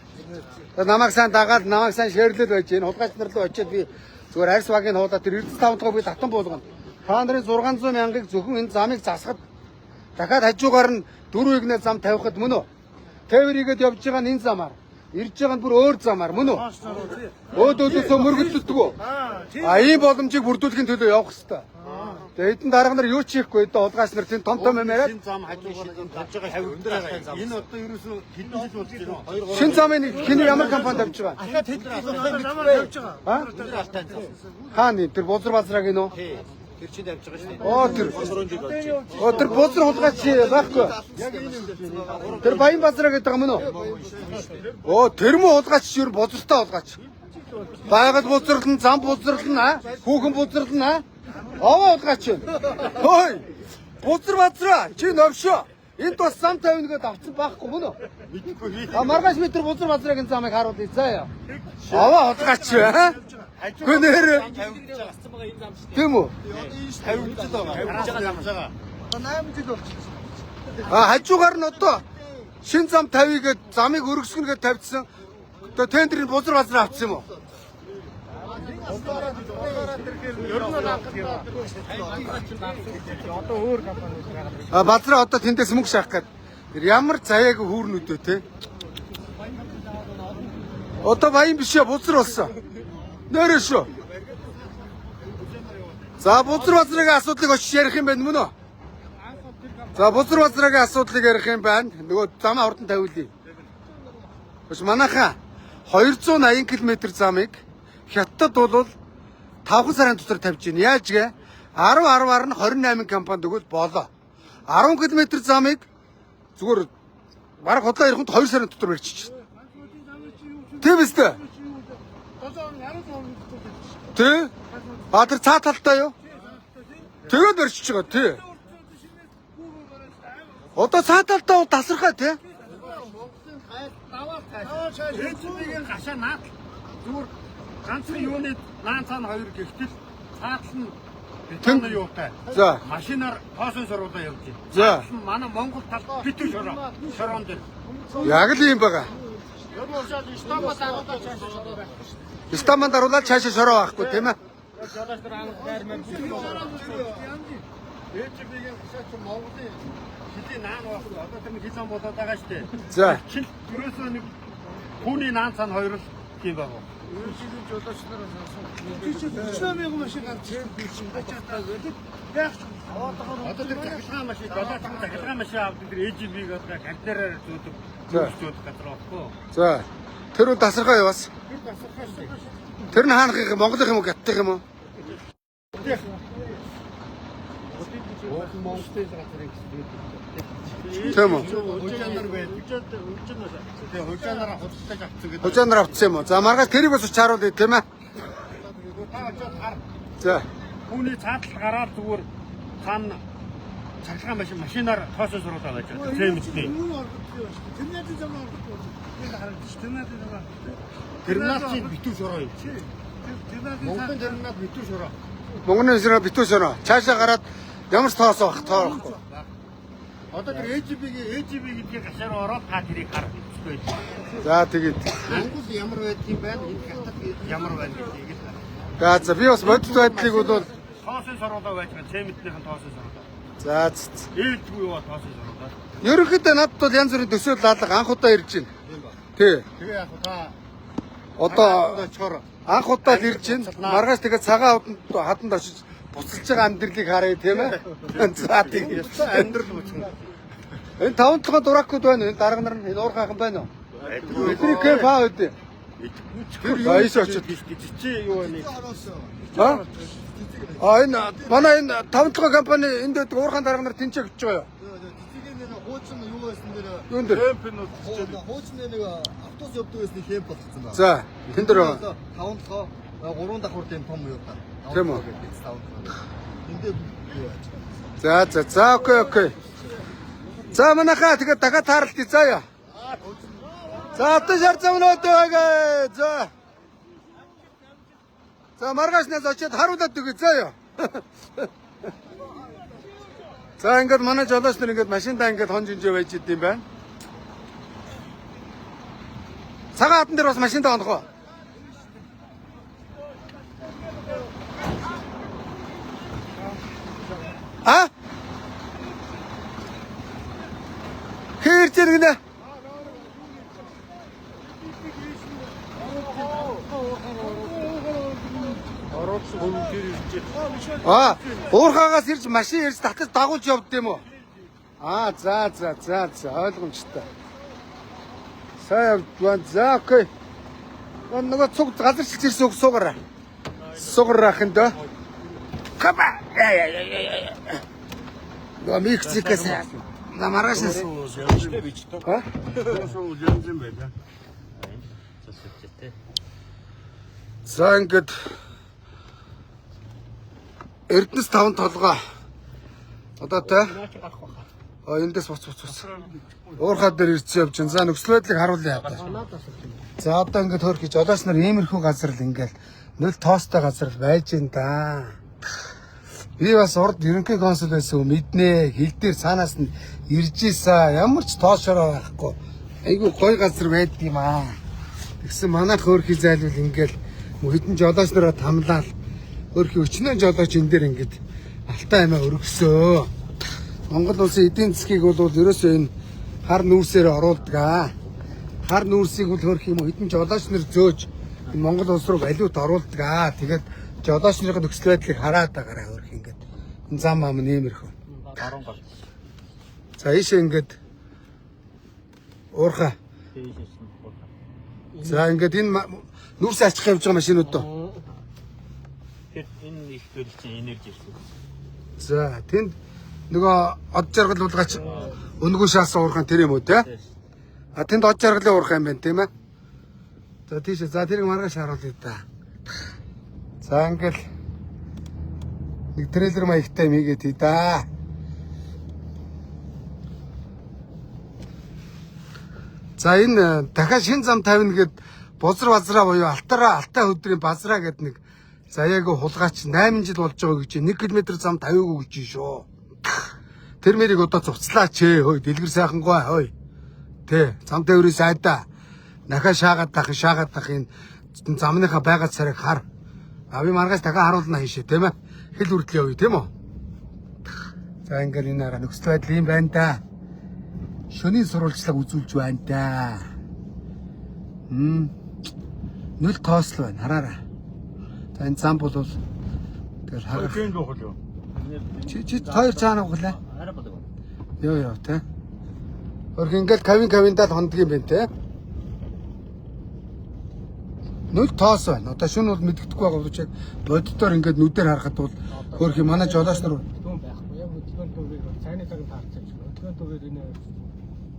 Тэгээ намайг сайн дагаад намайг сайн шеэрлэл байж энэ хулгайч нар руу очиод би зүгээр арьс багийн хуулаад тэр Эрдэнэс таван дахь би татан буулгана. Та нарын 600 мянгыг зөвхөн энэ замыг засахад дахиад хажуугаар нь дөрөв игнэ зам тавихад мөн үү? Тээвэр игээд явж байгаа нь энэ замаар. Ирж байгаа нь бүр өөр замаар мөн үү? Өөд өөдөөсөө мөргөлддөг үү? А ийм боломжийг бүрдүүлэхин төлөө явах хэвээр. Тэгээ эдэн дарга нар юу ч хийхгүй эдэн хулгайч нар тийм том том юм яриад Шин зам хажуугаар нь тавьж байгаа хавигддаг зам. Энэ одоо ерөөсөө хэдэн жил болж байна? шин замын хин ямар компани тавьж байгаа? Ахаа тэд Замаар явж байгаа. А? алтай зам. Хааны тэр бузар базрааг нь үү? Тэр чинь тавьж байгаа шүү дээ. Оо тэр. 3 жил болж байна. Оо тэр бузар хулгайч байхгүй. Тэр Баян базраа гэдэг юм уу? Оо тэр мө хулгайч юу бузартай хулгайч. Байгаль бузарлан, зам бузарлан, а? Хүүхэн бузарлан, а? Овоо хулгайч юм. Хөөй. Бузар базраа чи новшоо. Энд бас зам тавина гэдээ авсан байхгүй мөн үү? Мэдгүй. А маргааш би тэр бузар базраагийн замыг харуулъя заа яа. Овоо хулгайч аа? Гүн нэр тийм үү? Тавигдж байгаа. Тавигдж байгаа. Одоо 8 жил болчихсон. А хажуугаар нь одоо шин зам тавья гэд замыг өргөсгөн гэд тавьчихсан. Одоо тендрийн бузар базар авчихсан юм уу? Одоо өөр компани байгаа. А базраа одоо тэндээс мөнгө шахах гээд тэр ямар заяаг хүүрнүүд вэ те? Одоо баян биш ээ бузар болсон. Нэрээ шүү. За бузар базрын асуудлыг очиж ярих юм байна мөн үү? За бузар базрын асуудлыг ярих юм байна. Нөгөө замаа хурдан тавиулъя. Биш манайхаа 280 км замыг хятад бол 5 сарын дотор тавьж байна. Яаж гэ? 10 10-аар нь 28 компанид өгвөл болоо. 10 км замыг зүгээр бараг худлаа ирэхэд 2 сарын дотор барьчих. Тийм үстэй. Тэ? А тэр цаа талтай юу? Тэгээд барьчих байгаа тий. Одоо цаа талтай бол тасархай тий. ЭЖБ-ийн гашаа наад зүгээр ганцхан юуны наан цаана хоёр гихтэл цаатал нь бетон юутай. За. Машинаар тоосон шоруулаа явж байна. За. Цаатал нь манай Монгол тал битүү шороо. Шороон дээр. Яг л юм байгаа. Ер нь ушаал Стамбул дагуулаад цаашаа шороо байхгүй шүү дээ. Стамбан даруулаад цаашаа шороо байхгүй тийм ээ. Жолооч нар анх байр мэр ЭЖБ-ийн гашаа чи Монголын хэдийн наан байхгүй. Одоо тэр нэг хил ам болоод байгаа шүү дээ. За. Чил дөрөөсөө нэг түүний наан цаана хоёр л тийм байгаа. Тэр чинь 40 мянган машин гарч ирсэн. Яах ч аваад байгаа. Одоо тэр захилгаан машин, жолооч нар захилгаан машин авдаг тэр ЭЖБ-г одоо контейнераар зөөдөг, За. зөөдөг газар байхгүй. За. Тэр үү тасархай бас. Тэр тасархай шүү дээ. Тэр нь хаанах юм Монголын юм уу Хятадын юм уу? Монголын газар гэсэн. Тийм үү? Хужаанаар байдаг. Тэгээ хужаанаар худалдаж авсан гэдэг. Хужаанаар авчихсан юм уу? За маргааш тэрийг бас чааруулъя тийм ээ. Та очиод хар. За. Түүний цаатал гараад зүгээр цаана цахилгаан машин машинаар тоосон суруудаа байж байгаа. Цементний. Тэрнээдийн зам ордог. Энэ харагдчих. Тэрнээдийн зам. Терминал чинь битүү шороо юм. Тэрнээдийн Монголын терминал битүү шороо. Монголын шороо битүү шороо. Цаашаа гараад ямар ч тоосоо бах тоо байхгүй. Одоо тэр ЭЖБ-гийн ЭЖБ гэдгийг гашаар ороод та тэрийг хар гэхгүй. За тэгээд. Монгол ямар байдаг юм байна? Энэ хятад ямар байна гэдгийг л хар. За за би бас бодит байдлыг бол Тоосон суруудаа байж байгаа. Цементнийхэн тоосон суруудаа. за за. Ээлжгүй юу тоосон суруудаа. Ерөнхийдөө надад бол янз бүрийн төсөөл лаалга анх удаа ирж байна. Тий. Тэгээ яг та Одоо очихоор анх удаа л ирж байна. Маргааш тэгээд цагаан хавданд хаданд очиж буцалж байгаа амьдралыг харъя тийм ээ. За тэгээд амьдрал буцна. Энэ таван толгой дуракуд байна. Энэ дарга нар нь энэ уурхайхан байна уу? Бидний кэф хаа үдэ? Тэр За ийш очиж. Чи юу вэ? А? А энэ манай энэ таван толгой компани энд байдаг уурхайн дарга нар тэнцээ өгч байгаа юу? Цэцгийн нэг хуучин юу байсан дээр Юун дээр? хуучин нэг автобус явдаг байсан хэмп болгоцсон байна. За тэн дээр байгаа. Таван толгой гурван давхар тийм том юу та. Тийм үү? Таван толгой. Эндээ юу яаж байна? За за за окей окей. За манайхаа тэгээд дахиад тааралдъя заа яа. За одоо шар замнууд байгаа. За. За маргааш нас очиад харуулад өгье заа яа. За ингээд манай жолооч нар ингээд машиндаа ингээд хон жинжээ байж идэм байна. Цагаан хатан дээр бас машиндаа хонох уу? А? Хэр ирж байна гинэ? Ороод хөрөнгөөр ирж А, уурхаагаас ирж машин ирж татаж дагуулж явд юм уу? А, за за за за ойлгомжтой. Сайн явж байна. За окей. Нөгөө нөгөө цуг газар шилж ирсэн үг суугараа. Суугараа хин дөө. Капа. Нөгөө Мексикээс на маргааш нас. А? За ингээд Эрдэнэс таван толгой. Одоо тэ. А эндээс буц буц буц. Уурхай дээр ирсэн явж байна. За нөхцөл байдлыг харуулъя одоо. За одоо ингээд хөөх гэж жолооч нар иймэрхүү газар л ингээд нөл тоостой газар л байж гин да. Би бас урд ерөнхий консул байсан юм мэднэ. Хил дээр цаанаас нь ирж исэн. Ямар ч тоошороо байхгүй. Айгу гой газар байдаг юм аа. Тэгсэн манайх хөөрхий зайлвал ингээл хэдэн жолооч нараа тамлаал хөөрхий өчнөө жолооч энэ дээр ингээд алтан амиа өргөсөө. Монгол улсын эдийн засгийг бол ерөөсөө энэ хар нүүрсээр оруулдаг аа. Хар нүүрсийг бол хөөрхий юм уу хэдэн жолооч нар зөөж энэ Монгол улс руу валют оруулдаг аа. Тэгээд жолооч нарын нөхцөл байдлыг хараад байгаарай хөөрхий ингээд. Энэ зам ам нэмэрхүү. За ийшээ ингээд уурхай. За ингээд энэ нүүрс ачих явж байгаа машинууд доо. Тэр энэ их төрөл чинь энержи ирсэн. За тэнд нөгөө од жаргал буулгаач өнгөн шаасан уурхайн тэр юм уу те? А тэнд од жаргалын уурхай юм байна тийм ээ? За тийшээ за тэрийг маргааш харуулъя да. За ингээл нэг трейлер маягтай юм хийгээд хий да. За энэ дахиад шин зам тавина гэд бузар базраа буюу алтараа алтай хөдрийн базраа гэд нэг заяаг хулгайч 8 жил болж байгаа гэж 1 км зам тавиагүй гэж шүү. Тэр мэрийг одоо цуцлаач ээ хөөе дэлгэр сайхан гой хөөе. Тэ зам тээврээс айдаа. Нахаа шаагаад тах шаагаад тах энэ замныхаа байгаа царайг хар. А би маргааш дахиад харуулна хийшээ тийм ээ. Хэл үрдэл явъя тийм үү? За ингээл энэ араа нөхцөл байдал юм байна да. Шөнийн сурвалжлага үзүүлж байна да. Нүл тоосл байна хараарай. За энэ зам бол тэгэл харах. Тийм байх уу? Чи чи хоёр цаана углаа. Арай болов. Йоо ёо тэ. Хөрх ингээл кабин кабиндаа л хондг юм байна те. Нүл тоос байна. Одоо шүн бол мэддэхгүй байгаа боловч яг боддоор ингээд нүдээр харахад бол хөрх юм манай жолооч нар Хөдөлгөөн байхгүй. Яг хөдөлгөөн төвийг цайны цагт таарсан юм шиг. Хөдөлгөөн төвийг энэ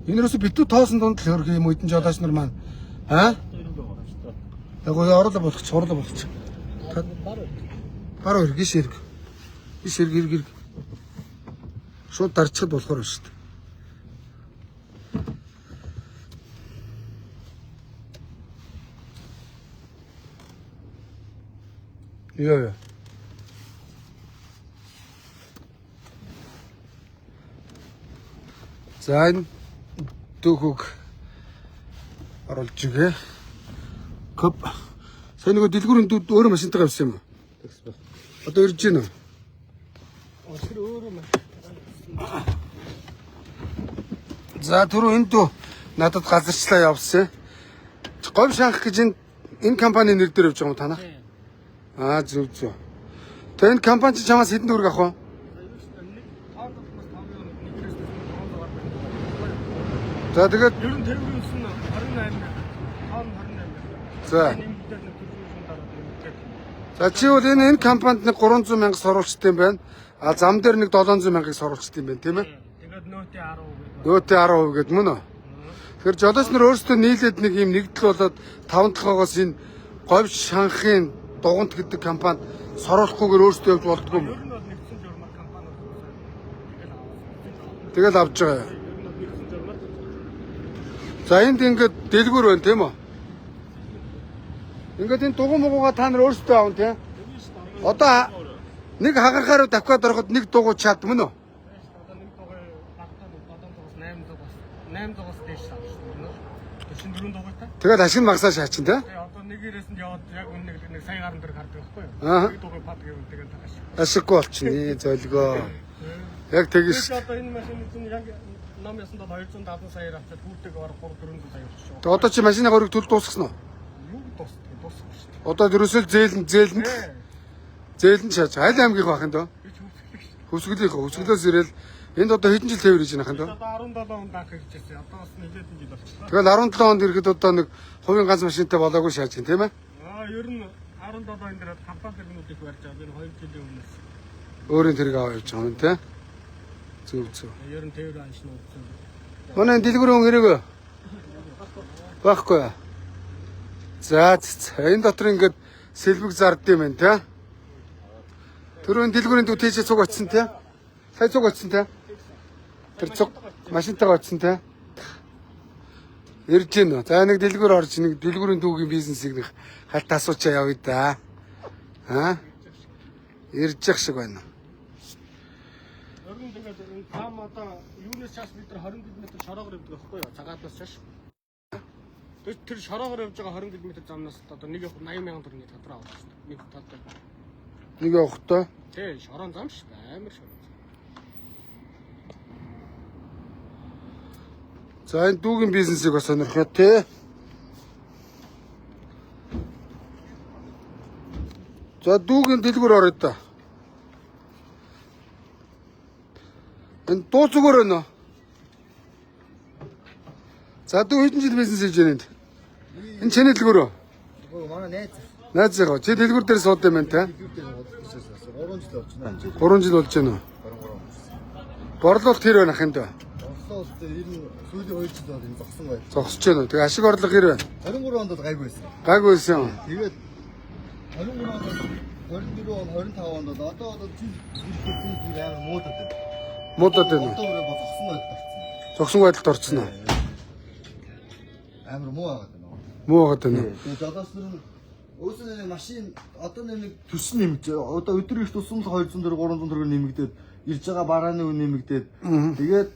энэ юусо битүү тоосон дунд л хөрх юм үдэн жолооч нар маань аа Яг гоо оруулаа болгоч, оруулаа болгоч. Баруун ирг, иш ирг. Иш ирг, ирг, ирг. Шууд дарчхад болохоор байна шүү дээ. Йоо ёо. За энэ дүүхүг оруулж игээ. Коп. Сая нөгөө дэлгүүрийн дүүд өөрөө машинтайгаа явсан юм уу? Одоо ирж гин үү? тэр өөрөө маш За түрүү энэ дүү надад газарчлаа явсан. Говь шанх гэж энэ компани нэр дээр явж байгаа юм танах? Аа зөв зөв. Тэгээ энэ компани чинь чамаас хэдэн төгрөг авах вэ? За тэгээд Ер нь тээврийн үс нь 28 тонн 28. за Нэмэгдээд нэг төвшин дараад нэмэгдээд. за чи бол энэ компанид нэг 300 мянга сурвалжтай юм байна. А зам дээр нэг 700 мянгаыг сурвалжтай юм байна тийм ээ? Тэгээд нөөтийн 10% гэдэг. Нөөтийн 10% гэдэг мөн үү? Тэгэхээр жолооч нар өөрсдөө нийлээд нэг юм нэгдэл болоод таван толгоогоос энэ говь шанхын дугант гэдэг компанид соруулахгүйгээр өөрсдөө явж болдгоо юм. Ер нь бол нэгдсэн журмаар компаниуд тэгэл аваад. Тэгэл авч байгаа юм. Ер нь бол нэгдсэн журмаар За энд ингээд дэлгүүр байна тийм үү? Ингээд энэ дугуй мугууга та нар өөрсдөө авна тийм? Одоо нэг хагархаар давхиад ороход нэг дугуй чад мөн үү? одоо нэг дугуй багтаа 700-аас 800-аас 800-аас дээш авч шүү дээ. 44 дугуйтай. Тэгэл ашиг нь магсаа шаачин тийм? Тэгээ одоо нэг ирээс нь яваад яг үнэ нэг нэг сая гарan дээр хардаг байхгүй юу? Аа. Нэг дугуй пад гэвэл тэгэл тааш. Ашиггүй болчихно золгоо. Яг тэгэж Тэгээд одоо энэ машины чинь яг ном ясанд бол 270 саяар авчаад хүүтэйг орох 3 400 сая болчих шүү. Тэг одоо чи машины горыг төл дуусгасан уу? Юу дуусдаг дуусахгүй шүү дээ. Одоо ерөөсөө зээл зээлэнд зээлэнд шааж аль аймгийнх байх юм дөө? Би ч хөвсгөлөх шүү дээ. Хөвсгөлийнх хөвсгөлөөс ирэл энд одоо хэдэн жил тээвэр хийж байгаа юм дөө? Одоо 17 онд анх ирж байсан. Одоо бас нэлээдэн жил болчихлоо. Тэгэл 17 онд ирэхэд одоо нэг хувийн ганц машинтай болоогүй шааж юм тийм ээ? Аа ер нь 17 он дээр компани тэргүүнүүд их барьж байгаа. Би 2 жилийн өмнөөс Өөрийн тэрэг аваа явж байгаа юм тийм? Зөв зөв. ер нь тээвэр аншин үзсэн. Манай дэлгүүр хүн ирээгүй. Байхгүй. За за энэ дотор ингээд сэлбэг зард юм байна тий. Түрүүн дэлгүүрийн дүү тийшээ цуг очсон тий. Сая цуг очсон тий. Тэр цуг машинтайгаа очсон тий. Ирж гин үү. За нэг дэлгүүр орж нэг дэлгүүрийн дүүгийн бизнесийг нэг халт асуучаа явъя да. Аа? Ирж явах шиг байна. Ер нь тэгээд энэ зам одоо юунаас чаас бид нар 20 км шороогоор явдаг байхгүй юу? Цагаатнаас чааш. Тэр тэр шороогоор явж байгаа 20 км замнаас одоо нэг явах 80 сая төгрөгийн татвар авах шүү дээ. Нэг талд. Нэг явахдаа Тий, шороон зам шүү дээ. Амар шороон зам. За энэ дүүгийн бизнесийг бас сонирхоо тий. За дүүгийн дэлгүүр орё да. Энэ дуу зүгээр байна уу? За дүү хэдэн жил бизнес хийж байна энд? Энэ чиний дэлгүүр үү? Манай найз Найз яг чи дэлгүүр дээр сууд юм байна те. дэлгүүр дээр бодож байсан. 3 жил болж байна. 3 жил болж байна уу? 23. Борлуулалт хэр байна ахын дөө? Орлоо ер нь сүүлийн 2 жил бол энэ зогсон байл. Зогсож байна уу? Тэгээ ашиг орлого хэр байна? 23 онд бол гайгүй байсан. Гайгүй байсан юм. Тэгээд 23 онд 24 он 25 онд бол одоо одоо жил ирэхээс бүр амар муудаад байна. Муудаад байна уу? Одоо бүр зогсон байдалд орсон. Зогсон байдалд орсон уу? Амар муу байгаад байна. Муу байгаад байна. Тэгээ жолооч нар нь өөрсдөө нэг машин одоо нэг төс нэмж одоо өдөр их тусам л 200 төгрөг 300 төгрөг нэмэгдээд ирж байгаа барааны үн нэмэгдээд тэгээд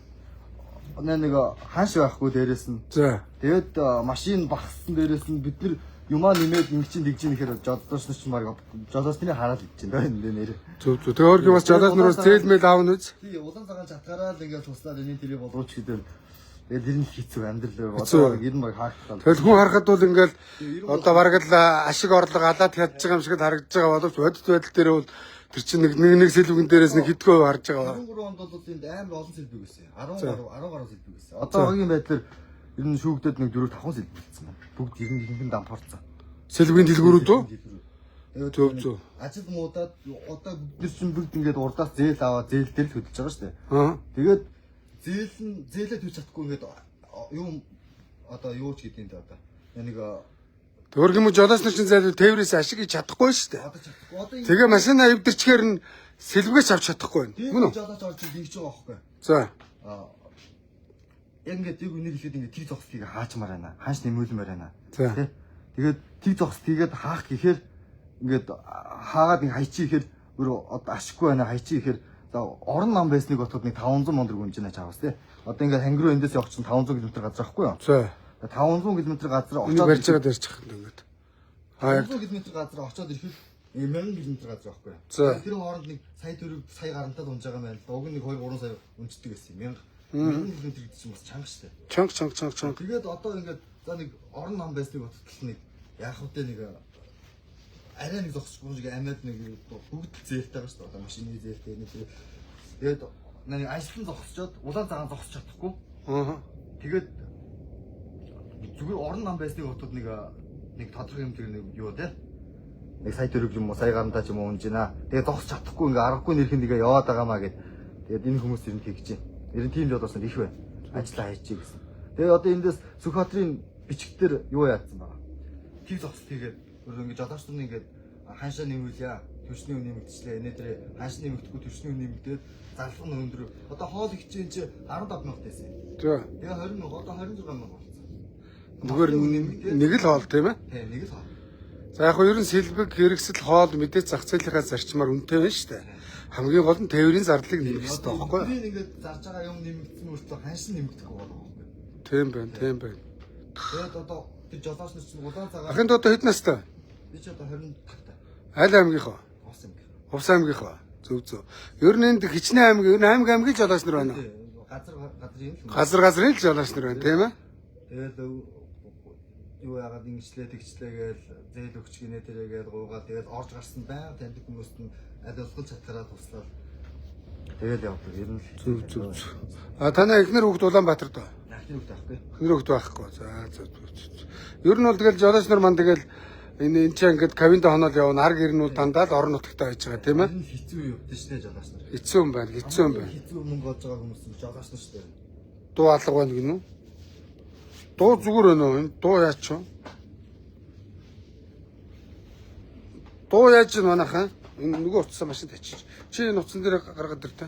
нэг ханш байхгүй дээрээс нь. За. Тэгээд машин багассан дээрээс нь бид нар юмаа нэмээд ингэ чинь тэгж нэхэр жолооч нар чинь баг жолооч нарын хараад идэж байна энэ нэр. Зөв зөв. Тэгээ өөр юм бас жолооч нараас зээл мэл аавна үз. Тий, улаан цагаан чатгаараа л ингээд туслаад энэ тэрийг боловч гэдэг. Тэгээд тэр нь хэцүү амьдрал Хэцүү. одоо ер нь баг хаахтал. Тэгэл хүн харахад бол ингээл одоо бараг л ашиг орлого алаад хядж байгаа юм шиг л харагдаж байгаа боловч бодит байдал дээр бол тэр чинь нэг нэг нэг сэлбэгэн дээрээс нэг хэдхэн хувь харж байгаа. 23 онд бол энд амар олон сэлбэг байсан. 10 гаруй 10 гаруй сэлбэг байсан. Одоогийн байдлаар ер нь шүүгдээд нэг 4 5 сэлбэг болсон байна. Бүгд ер нь ихэнх нь дампуурсан. Сэлбэгийн дэлгүүрүүд үү? Тэгээд Зөв, зөв. Ажил муудаад одоо бид нар чинь бүгд ингээд урдаас зээл аваад зээл дээр л хөдөлж байгаа шүү дээ. Аа. Тэгээд зээл нь зээлээ төлж чадахгүй ингээд юм одоо юу ч гэдэг юм дээ одоо. Нэг Өөр юм уу жолооч нар чинь зайлуу тээврээс ашиг хийж чадахгүй шүү дээ. одоо чадахгүй. Одоо Тэгээ машина эвдэрчгээр нь сэлбэгээс авч чадахгүй байна. Мөн үү? жолооч орж ирж байгаа байхгүй. За. Аа яг ингээд яг үнийг хэлэхэд ингээд тийг зогсдгийг хаачмаар байна. Хааш нэмүүлмээр байна. За. Тэ? Тэгээд тийг зогсд хийгээд хаах гэхээр ингээд хаагаад ингээд хайчи гэхээр өөрөө одоо ашиггүй байна хайчи гэхээр за орон нам байсныг бодоход нэг 500 мянга төгрөг үнжинэ чаавас тий. Одоо ингээд хангируу эндээс явах чинь 500 км газар ахгүй юу? За. 500 км газар Энийг очоод барьж байгаад ярьчих юм ингээд. Аа яг 500 км газар очоод ирэхэд 1000 км газар байхгүй юу? За. Тэр хооронд нэг сая төгрөг сая гарантад унж байгаа юм байна л да. Уг нь нэг 2 3 сая унждаг гэсэн юм. 1000 км гэдэг чинь бас чанга штэ. чанга чанга чанга чанга. Тэгээд одоо ингээд за нэг орон нам байсныг бодтол нэг яах вэ нэг арай нэг зогсохгүй шиг амьад нэг бүгд л зээлтэй байгаа шүү дээ. Одоо машины зээлтэй нэг тэр. Тэгээд нэг ажиллан зогсчоод улаан цагаан зогсож чадахгүй. Аа. Тэгээд зүгээр орон нам байсныг бодоход нэг нэг тодорхой юм тэр нэг юу те нэг сая төгрөг юм уу сая гарантаа ч юм уу унж гинэ. Тэгээд зогсож чадахгүй ингээ аргагүй нэрхэн тэгээ яваад байгаамаа гэд. Тэгээд энэ хүмүүс ер нь тэгж байна. Ер нь тийм жолоосон их байна. Ажиллаа хийчихье гэсэн. Тэгээд одоо эндээс Сүхбаатарын бичгтэр юу яатсан байгаа. Тийг зогсолт хийгээд өөр ингээ жолооч нар ингээд ханшаа нэмүүлье. Түвшний үн нэмэгдчихлээ. Энэ дээр ханш нэмэгдэхгүй түвшний үн нэмэгдээд зарлах нь өндөр. Одоо хоол их чинь чи 15 мянга байсан. За. Тэгээ 20 мянга одоо 26 мянга болсон. Зүгээр нэг л хоол тийм ээ. Тийм нэг л хоол. За яг хөө ер нь сэлбэг хэрэгсэл хоол мэдээж зах зээлийнхаа зарчмаар үнэтэй байна шүү дээ. Хамгийн гол нь тээврийн зардлыг нэмэх хэрэгтэй байхгүй юу? Би ингээд зарж байгаа юм нэмэгдсэн мөртлөө ханш нэмэгдэхгүй байгаа байхгүй. Тийм байна, тийм байна. Тэгээд одоо тэр жолооч нар чинь улаан цагаан Ахын одоо хэд настай? би ч одоо 25 та. Аль аймгийнх вэ? Ус юм. Хувс аймгийнх вэ? Зөв зөв. Ер нь энд хичнээн аймаг, ер нь аймаг аймгийн жолооч нар байна. Тийм, Газар газар юм л. Газар газрын л жолооч нар байна, тийм ээ? Тэгээд юу яагаад ингэчлээ тэгчлээ гээл зээл өгч гинэ тэрэ гээл гуугаад тэгээд орж гарсан байнга таньдаг хүмүүст нь аль болох чатгараа туслаад тэгээд явдаг. Ер нь л Зөв зөв зөв. А танай эхнэр хүүхэд Улаанбаатарт уу? Эхнэр хүүхэд байхгүй. Эхнэр хүүхэд байхгүй. За зөв зөв зөв. Ер нь бол тэгэл жолооч нар маань тэгэл энэ энэ чинь ингээд кабинд хоноол явна, ар гэр нь бол дандаа л орон нутагтаа байж байгаа, тийм ээ? Ер нь хэцүү явдсан шүү дээ жолооч нар. Хэцүү юм байна, хэцүү юм байна. Хэцүү мөнгө олж байгаа хүмүүс нь жолооч нар шүү дээ. Дуу алга байна гинүү? Дуу зүгээр байна уу? Энэ дуу яач вэ? Дуу яаж вэ манайхан? Энэ нөгөө утсаа машинд ачиж. Чи энэ утсан дээр гаргаад ир та.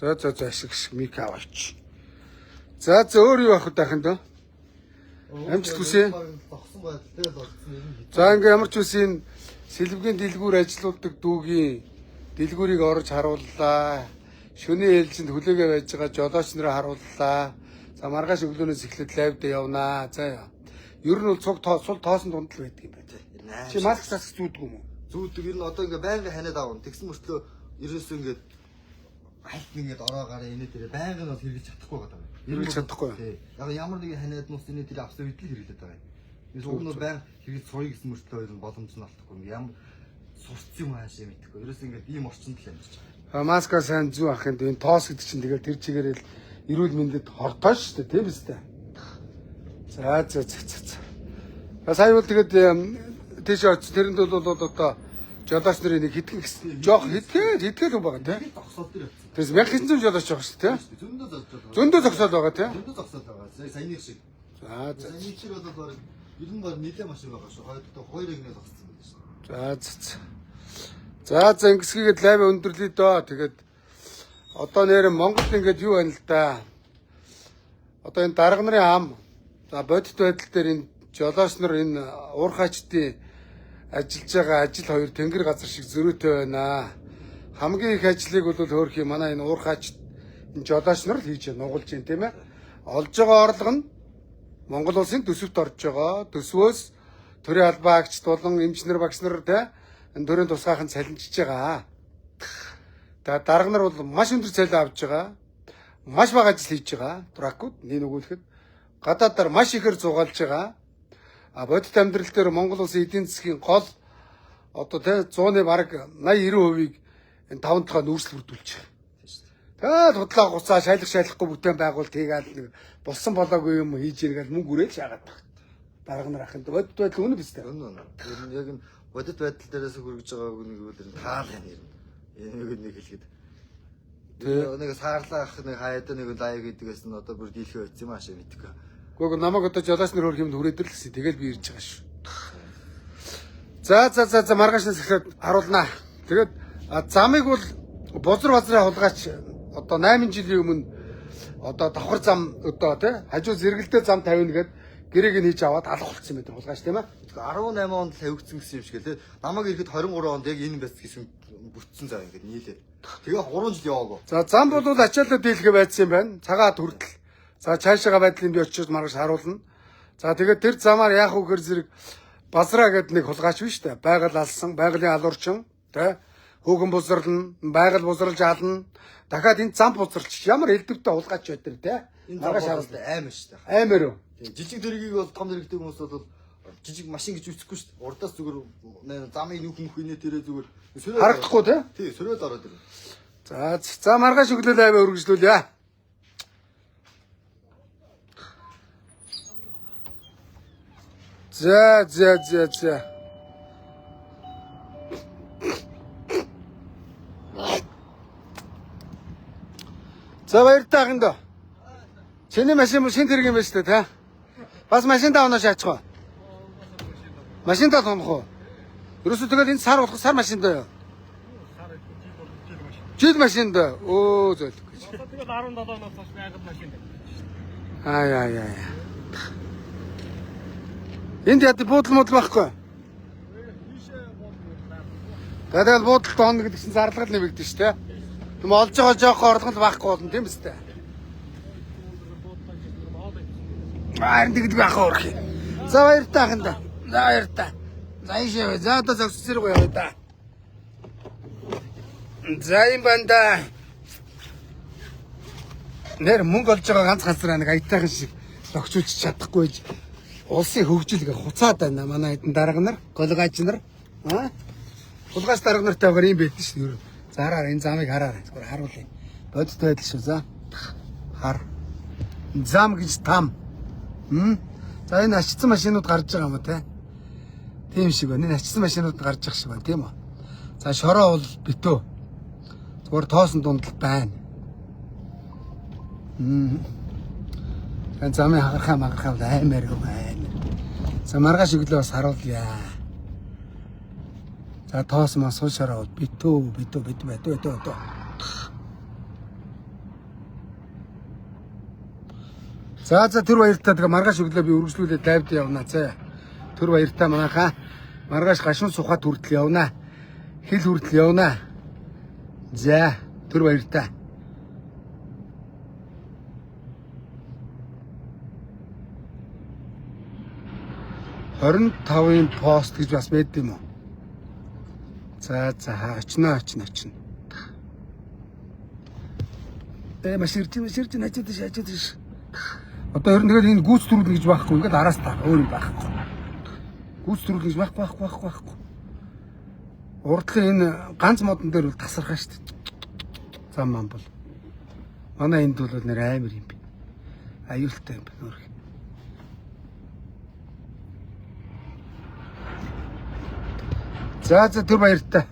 За за за ашиг ашиг мик аваач. За за өөр юу авах вэ дахин дөө? Амжилт хүсье. Зогсон байдалтай л болсон ер нь хэцүү. За ингээ ямар ч үс энэ сэлбэгийн дэлгүүр ажилуулдаг дүүгийн дэлгүүрийг орж харууллаа. Шөнийн ээлжинд хүлээгээ байж байгаа жолооч нараа харууллаа. За маргааш өглөөнөөс эхлээд лайвд явнаа. За яа. Ер нь бол цуг тоо сул тоосон дунд л байдаг юм байна. Чи маск саск зүүдгүй юм уу? Зүүдэг ер нь одоо ингээ байнга ханиад авна. Тэгсэн мөртлөө ерөөсөө ингээ хальт ингээд ороо гараа инээ дээрээ байнга нь бол хэрэглэж чадахгүй байгаа юм. Хэрэглэж чадахгүй. Тий. Яг ямар нэгэн ханиад нус инээ дээр авсан үед л хэрэглээд байгаа юм. Ерөөс уг нь бол байнга хэрэглэж сурыг гэсэн мөртлөө ер нь боломж нь олдохгүй. Ингээ ямар сурцсан юм хаашаа мэдэхгүй. Ерөөсөө ингээд ийм орчинд л амьдарч байгаа. А маска сайн зүү ах юм. Энэ тоос гэдэг чинь тэгэл тэр чигээрэл эрүүл мэндэд хортой шүү дээ, тийм үстэй. За за за за. за. А сая бол тэгээд тийш очиж тэрэнд бол одоо жолооч нарын нэг хитгэн гэсэн. Жоох хитгэн хитгэл хүн байгаа тийм. Нэг зогсоол дээр явцсан. Тэрс 1900 жолооч байгаа шүү дээ, тийм. Зөндөө зогсож байгаа. Зөндөө зогсоол байгаа тийм. Зөндөө зогсоол байгаа. Саяных шиг. За за. Саяных шиг бол баг ер нь баг нэлээ машин байгаа шүү. Хоёр дахь хоёр эгнээ зогссон байх шүү. За за за. За за ингэсгээд лайв өндөрлөе дөө. Тэгээд одоо нэр Монголд ингээд юу байна л да. Одоо энэ дарга нарын ам за бодит байдал дээр энэ жолооч нар энэ уурхаачдын ажиллаж байгаа ажил хоёр тэнгэр газар шиг зөрүүтэй байна. Хамгийн их ажлыг бол хөөрхий манай энэ уурхаач энэ жолооч нар л хийж байна, нугалж байна тийм ээ. Олж байгаа орлого нь Монгол улсын төсөвт орж байгаа. Төсвөөс төрийн албан агчид болон эмчнэр багш нар те энэ төрийн тусгайхан цалинжиж байгаа. Тэгээ дарга нар бол маш өндөр цалин авч байгаа. Маш бага ажил хийж байгаа. Тракууд нэг өгүүлэхэд гадаадаар маш ихээр зугаалж байгаа. А бодит амьдрал дээр Монгол улсын эдийн засгийн гол одоо те 100-ны бараг 80 90%-ийг энэ таван толгой нүүрсэл бүрдүүлж байгаа. Тэгэл худлаа гуцаа шайлах шайлахгүй бүтээн байгуулалт хийгээл нэг болсон болоогүй юм хийж иргээл мөнгө үрээл шаагаад байгаа. Дарга нар ахын бодит байдал үнэ биз дээ. Үнэ үнэ. Ер нь яг энэ бодит байдал дээрээс хүргэж байгаа үг нэг үйл ер нь таал юм ер нь. Энэ нэг хэлэхэд. Тэ. Нэг саарлаа ах нэг хаяада нэг лайв хийдгээс нь одоо бүр дийлхэ байсан юм аашаа мэдгүй. Гэхдээ намайг одоо жолооч нар хөрх юмд хүрээд ирлээ гэсэн. Тэгэл би ирж байгаа шүү. За за за за маргаашнаас эхлээд харуулнаа. Тэгээд замыг бол бузар базраа хулгайч одоо 8 жилийн өмнө одоо давхар зам одоо тий хажуу зэрэгэлдээ зам тавина гэд гэрээг нь хийж аваад алга болцсон юм байна хулгайч тийм ээ. 18 онд тавигдсан гэсэн юм шиг лээ. Намайг ирэхэд 23 онд яг энэ байц гэсэн бүтцэн зав ингээд нийлээд. Тэгээ 3 жил яваагүй. За зам бол ачаалал дийлхэ байцсан юм байна. Цагаат хүртэл. За цаашаага байдлыг би очиж маргааш харуулна. За тэгээд тэр замаар яах вэ гэхэр зэрэг базраа гэд нэг хулгайч биш үү? Байгаль алсан, байгалийн алуурчин, тэ? Хөөгөн бузарлна, байгаль бузралж ална. Дахиад энэ зам бузралч ямар элдвтэй хулгайч байдаг тэ? Энэ зам Маргааш бол харуулна. аим шүү дээ. Аймаар юу? Тийм, жижиг дэргийг бол том дэрэгтэй хүмүүс бол жижиг машин гэж үсэхгүй шүү дээ. Урдаас зүгээр замыг нүх мөх инээ тэрэ зүгээр сөрөөл Харагдахгүй тэ? Тий, сөрөөл ороод ирнэ. За за маргааш өглөө лайв өргөжлүүлье. За за за за. За баяртай ахын доо. Чиний машин бол шин тэрэг юм байна шүү дээ, тэ? Бас машиндаа унаа шаачих уу? Машиндаа тунах уу? Ерөөсөө тэгэл энэ сар болох сар машиндаа юу? Жил машинд өө зөөлөх гэж. Одоо тэгэл 17 оноос хойш байгаль машин. Аа яа яа яа. Энд яд буудал модал байхгүй. Тэгэл буудалд онно гэдэг чинь зарлага нэмэгдэн шүү дээ. Тэм олж байгаа жоохоо орлого нь байхгүй болно тийм үстэй. Аа энэ тэгдэг байх өөр хий. За баяртай ахын да. За баяртай. За ийшээ. За одоо зогсож зэрэг яваа да. За юм байна да. Нэр мөнгө олж байгаа ганц газар нэг аятайхан шиг зохицуулж чадахгүй байж улсын хөгжил гэ хуцаад байна манай хэдэн дарга нар, голгаач нар. Аа? Хулгайч дарга нартай байгаа юм байдэн шүү дээ. Зараар энэ замыг хараарай. Зүгээр харуулъя. Бодит байдал шүү. За. Хар. Зам гэж там. Хм? За энэ ачсан машинууд гарч байгаа юм уу те? Тийм шиг байна. Энэ ачсан машинууд гарч байгаа шиг байна, тийм үү? За шороо бол битүү. Зүгээр тоосон дунд л байна. Энэ замын хагархаа магархаа бол аймаар юм аймар. За маргааш өглөө бас харуулъя. За тоос маа сул шороо бол битүү битүү битүү битүү битүү битүү. За за түр баяртай тэгээ маргааш өглөө би үргэлжлүүлээд лайвд явна заа. Түр баяртай манайхаа маргааш гашуун сухад хүртэл явна. Хил хүртэл явна. За түр баяртай. 25-ын пост гэж бас байд юм уу? За за очно очно очно. Э маш ирж маш ирж хажууд ш хажууд ш. Одоо ер нь тэгэл энэ гүйц төрүүлнэ гэж байхгүй ингээд араас таа өөр юм байхгүй. Гүйц төрүүлнэ гэж байхгүй байхгүй байхгүй байхгүй. Урдлын энэ ганц модон дээр бол тасархаа шүү дээ. Зам мам бол. Манай энд бол нэр амар юм би. Аюултай юм байна өөр. За за түр баяртай.